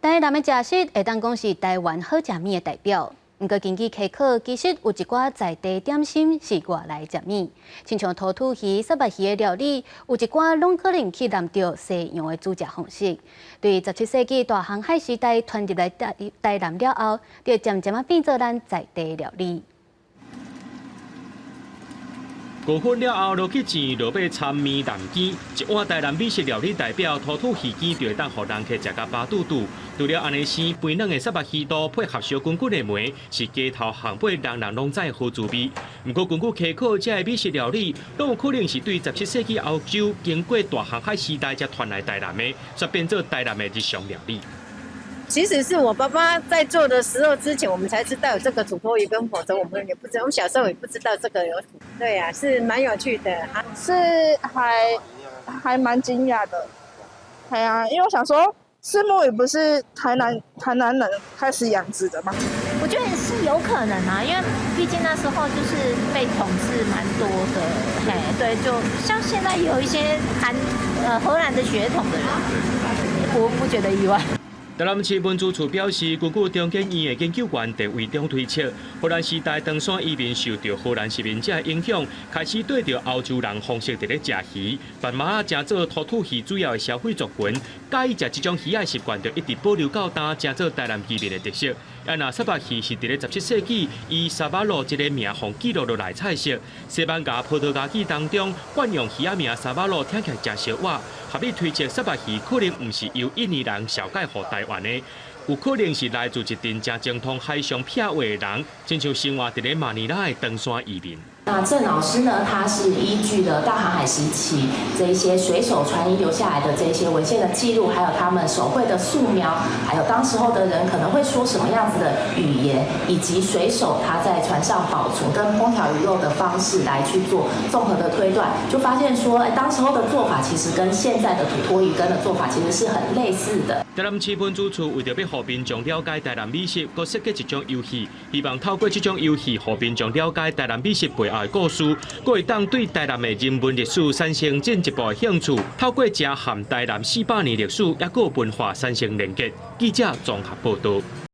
台南的食食會當講是台灣好食物的代表。毋過根據稽考，其實有一寡在地點心是外來食物，親像土魠魚、虱目魚的料理，有一寡攏可能去南著西洋的煮食方式。對17世紀大航海時代傳入來台台南了後，就漸漸仔變做咱在地料理。五分了後落去煎，落尾摻麵南羹，一碗台南美食料理代表土魠魚羹，就會當予人客食甲飽肚肚。除了按呢生肥嫩的虱目魚肚配合燒滾滾的糜，是街頭巷尾人人攏知的好滋味。毋過根據稽考，這个美食料理，攏有可能是對17世紀歐洲經過大航海時代才傳來台南的，煞變做台南的日常料理。其實是我爸爸在做的時候，之前我們才知道有這個土魠魚羹，否則我們也不知道。我們小時候也不知道這個有。對啊，是蠻有趣的。是還還蠻驚訝的。係啊，因為我想說，虱目魚不是台南人開始養殖的嗎？我覺得是有可能啊，因為畢竟那時候就是被統治蠻多的。嘿，對，就像現在有一些荷蘭的血統的人，我不覺得意外。台南市文資處表示，根據中研院的研究員鄭維中推測，荷蘭時代唐山移民受著荷蘭殖民者的影響，開始對著歐洲人方式佇咧食魚，把螞仔誠做土魠魚主要的消費族群，佮意食這種魚仔的習慣就一直保留到今，誠做台南居民的特色。啊，若虱目魚是佇咧17世紀以沙巴魯這个名予記錄落來菜色，西班牙、葡萄牙語當中慣用魚仔名沙巴魯聽起來誠相倚，合理推測虱目魚可能毋是由印尼人紹介予台灣的，有可能是來自一陣誠精通海上劈畫的人，親像生活佇咧馬尼拉的唐山移民。那鄭老師呢？他是依據了大航海時期這一些水手船遺留下來的這些文獻的記錄，還有他們手繪的素描，還有當時候的人可能會說什麼樣子的語言，以及水手他在船上保存跟烹調魚肉的方式來去做綜合的推斷，就發現說，哎，當時候的做法其實跟現在的土魠魚羹的做法其實是很類似的。台南市文資處為著欲予民眾了解台南美食，閣設計一種遊戲，希望透過這種遊戲，予民眾了解台南美食背後的故事，閣會當對台南的人文歷史產生進一步的興趣。透過食和台南400年歷史，抑閣文化產生連結。記者綜合報導。